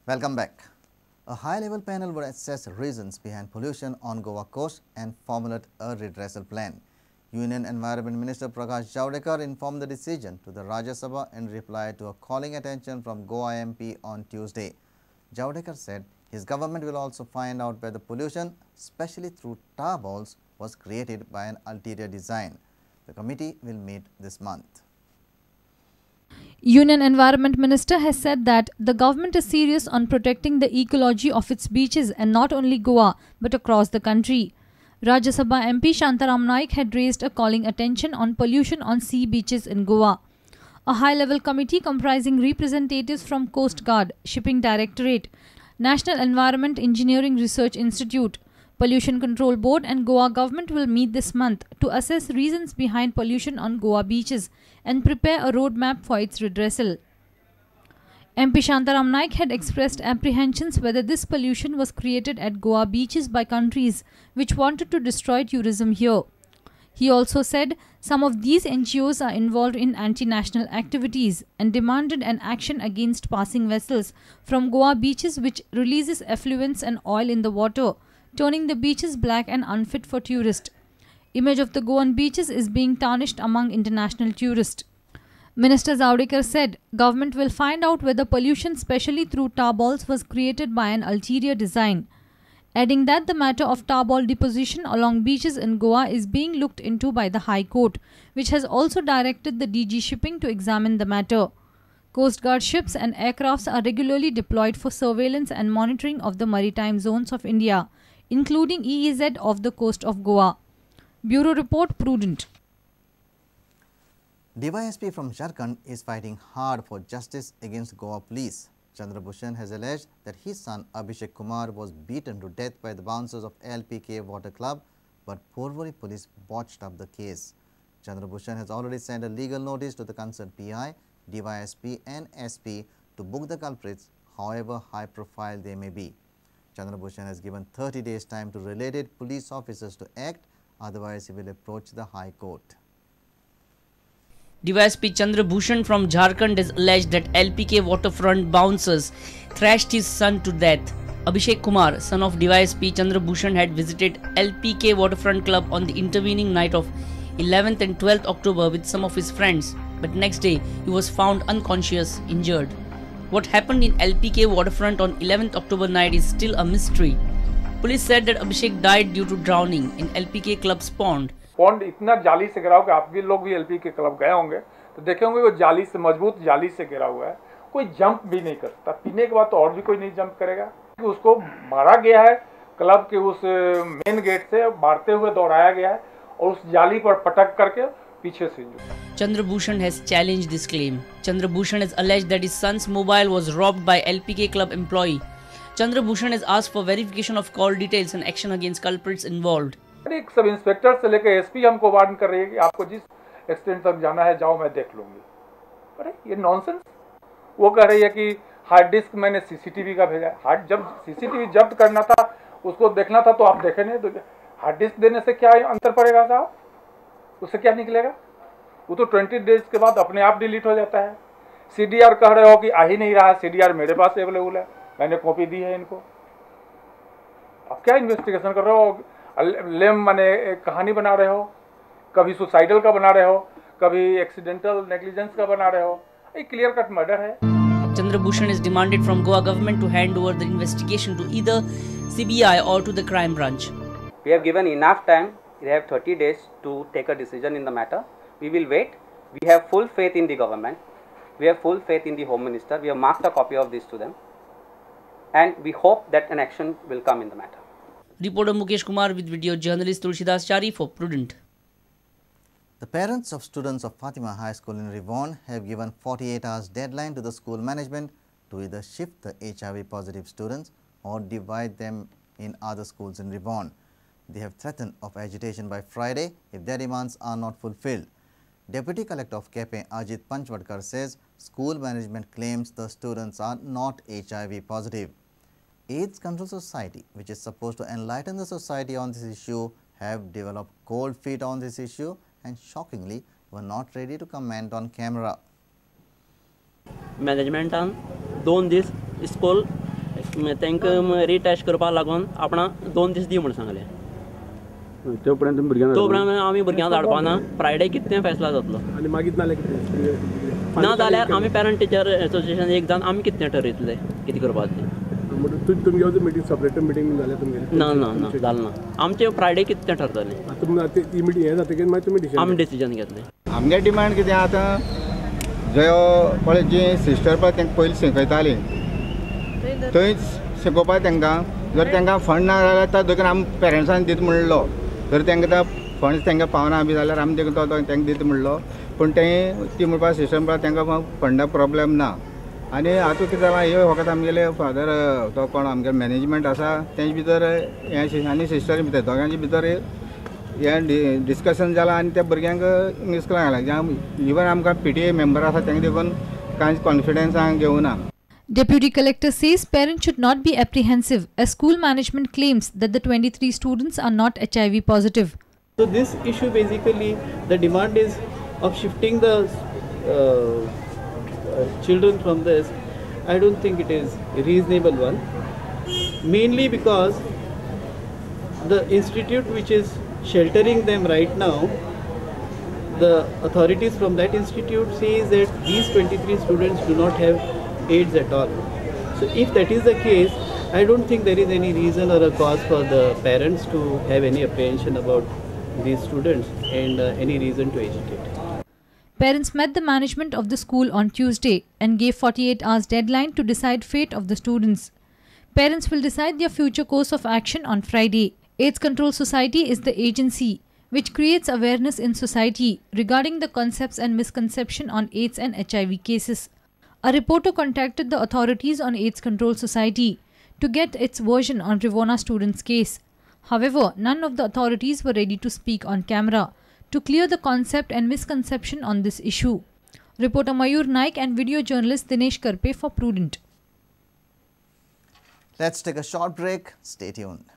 Welcome back. A high-level panel would assess reasons behind pollution on Goa coast and formulate a redressal plan. Union Environment Minister Prakash Javadekar informed the decision to the Rajya Sabha in reply to a calling attention from Goa MP on Tuesday. Javadekar said his government will also find out whether pollution, especially through tar balls, was created by an ulterior design. The committee will meet this month. Union Environment Minister has said that the government is serious on protecting the ecology of its beaches and not only Goa but across the country. Rajya Sabha MP Shantaram Naik had raised a calling attention on pollution on sea beaches in Goa. A high-level committee comprising representatives from Coast Guard, Shipping Directorate, National Environment Engineering Research Institute, Pollution Control Board and Goa government will meet this month to assess reasons behind pollution on Goa beaches and prepare a roadmap for its redressal. MP Shantaram Naik had expressed apprehensions whether this pollution was created at Goa beaches by countries which wanted to destroy tourism here. He also said some of these NGOs are involved in anti-national activities and demanded an action against passing vessels from Goa beaches which releases effluents and oil in the water, turning the beaches black and unfit for tourists. Image of the Goan beaches is being tarnished among international tourists. Minister Javadekar said government will find out whether pollution, especially through tar balls, was created by an ulterior design, adding that the matter of tar ball deposition along beaches in Goa is being looked into by the High Court, which has also directed the DG Shipping to examine the matter. Coast Guard ships and aircrafts are regularly deployed for surveillance and monitoring of the maritime zones of India, including EEZ off the coast of Goa. Bureau Report, Prudent. DYSP from Jharkhand is fighting hard for justice against Goa police. Chandrabhushan has alleged that his son Abhishek Kumar was beaten to death by the bouncers of LPK Water Club, but Porvorim police botched up the case. Chandrabhushan has already sent a legal notice to the concerned PI, DYSP and SP to book the culprits, however high profile they may be. Chandrabhushan has given 30 days time to related police officers to act, otherwise he will approach the High Court. DYSP Chandrabhushan from Jharkhand has alleged that LPK waterfront bouncers thrashed his son to death. Abhishek Kumar, son of DYSP Chandrabhushan, had visited LPK Waterfront Club on the intervening night of 11th and 12th October with some of his friends, but next day he was found unconscious, injured. What happened in LPK Waterfront on 11th October night is still a mystery. Police said that Abhishek died due to drowning in LPK Club's pond. Pond इतना जाली से घिरा हुआ कि आप भी लोग भी LP K club गए होंगे तो देखे होंगे वो जाली से, मजबूत जाली से घिरा हुआ है, कोई जंप भी नहीं कर सकता। पीने के बाद तो और भी कोई नहीं जंप करेगा। उसको मारा गया है, क्लब के उस मेन गेट से मारते हुए दौड़ाया गया है और उस जाली पर पटक करके पीछे से। Chandrabhushan has challenged this claim. Chandrabhushan has alleged that his son's mobile was robbed by LPK club employee. Chandrabhushan has asked for verification of call details and action against culprits involved. एक sub inspector से लेकर SP हमको warn कर रही है कि आपको जिस extent तक जाना है जाओ, मैं देख लूँगी। अरे ये नॉनसेंस। वो कह रही है कि हार्ड डिस्क मैंने सीसीटीवी का भेजा। हार्ड जब सीसीटीवी जब्त करना था, उसको देखना था तो आप देखे नहीं, तो हार्ड डिस्क देने से क्या अंतर पड़ेगा साहब? उससे क्या निकलेगा? वो तो 20 डेज के बाद अपने आप डिलीट हो जाता है। सीडीआर कह रहे हो कि आ ही नहीं रहा, सीडीआर मेरे पास अवेलेबल है, मैंने कॉपी दी है इनको। आप क्या इन्वेस्टिगेशन कर रहे हो? लेम माने एक कहानी बना रहे हो, कभी सुसाइडल का बना रहे हो, कभी एक्सीडेंटल नेग्लिजेंस का बना रहे हो। एक क्लियर कट मर्डर है। Chandrabhushan is demanded from Goa government to hand over the investigation to either CBI or to the crime branch. We have given enough time. They have 30 days to take a decision in the matter. We will wait. We have full faith in the government. We have full faith in the Home Minister. We have marked a copy of this to them. And we hope that an action will come in the matter. Reporter Mukesh Kumar with video journalist Tulsidas Chari for Prudent. The parents of students of Fatima High School in Rivon have given 48 hours deadline to the school management to either shift the HIV positive students or divide them in other schools in Rivon. They have threatened of agitation by Friday if their demands are not fulfilled. Deputy Collector of Kepe Ajit Panchwadkar says school management claims the students are not HIV positive. AIDS Control Society, which is supposed to enlighten the society on this issue, have developed cold feet on this issue and shockingly were not ready to comment on camera. मॅनेजमेंटान 2 दीस school तांकां retest करपाक लागून आपणा 2 दीस दी म्हूण सांगलें. तो उपरांत आमी भुरग्यांक धाडपा ना. फ्रायडे कितें फैसला जातलो आनी मागीर नाल्यार ना जाल्यार आमी पेरंट टिचर एसोसिएशन एक जावन आमी कितें ठरयतले कितें करपाचें. तुमगे मिटींग सेपरेट मिटींग जालें तुमगेलें? ना ना ना जालें ना. आमचें फ्रायडे कितें ठरतलें ती मिटींग हें जातकीर मागीर तुमी आमी डिसिजन घेतलें. आमगे डिमांड कितें आतां जंय पळय जी सिस्टर पळय तांकां पयलीं शिकयताली थंयच शिकोवपाक तांकां जर तांकां फंड ना जाल्यार तो देखून आमी पेरंट्सान दिता म्हणलो, जर तांकां फंड्स तांकां पावना बी जाल्यार आमी देखून तो तांकां दिता म्हणलो. पूण तें ती म्हणपाक सिस्टर म्हणपाक तांकां फंडा प्रॉब्लेम ना. आनी आतां कितें जालां हे फकत आमगेले फादर तो कोण आमगेले मॅनेजमेंट आसा तेंचे भितर हें आनी सिस्टर भितर दोगांचे भितर हें डिस्कशन जालां आनी त्या भुरग्यांक इस्कुलाक घाला. इवन आमकां PTA member आसा तांकां देखून कांयच कॉन्फिडन्सान घेवना. Deputy Collector says parents should not be apprehensive as school management claims that the 23 students are not HIV positive. So this issue basically, the demand is of shifting the children from this, I don't think it is a reasonable one, mainly because the institute which is sheltering them right now, the authorities from that institute says that these 23 students do not have AIDS at all. So if that is the case, I don't think there is any reason or a cause for the parents to have any apprehension about these students and any reason to agitate. Parents met the management of the school on Tuesday and gave 48 hours deadline to decide fate of the students. Parents will decide their future course of action on Friday. AIDS Control Society is the agency which creates awareness in society regarding the concepts and misconception on AIDS and HIV cases. A reporter contacted the authorities on AIDS Control Society to get its version on Rivona students' case. However, none of the authorities were ready to speak on camera to clear the concept and misconception on this issue. Reporter Mayur Naik and video journalist Dinesh Karpe for Prudent. Let's take a short break. Stay tuned.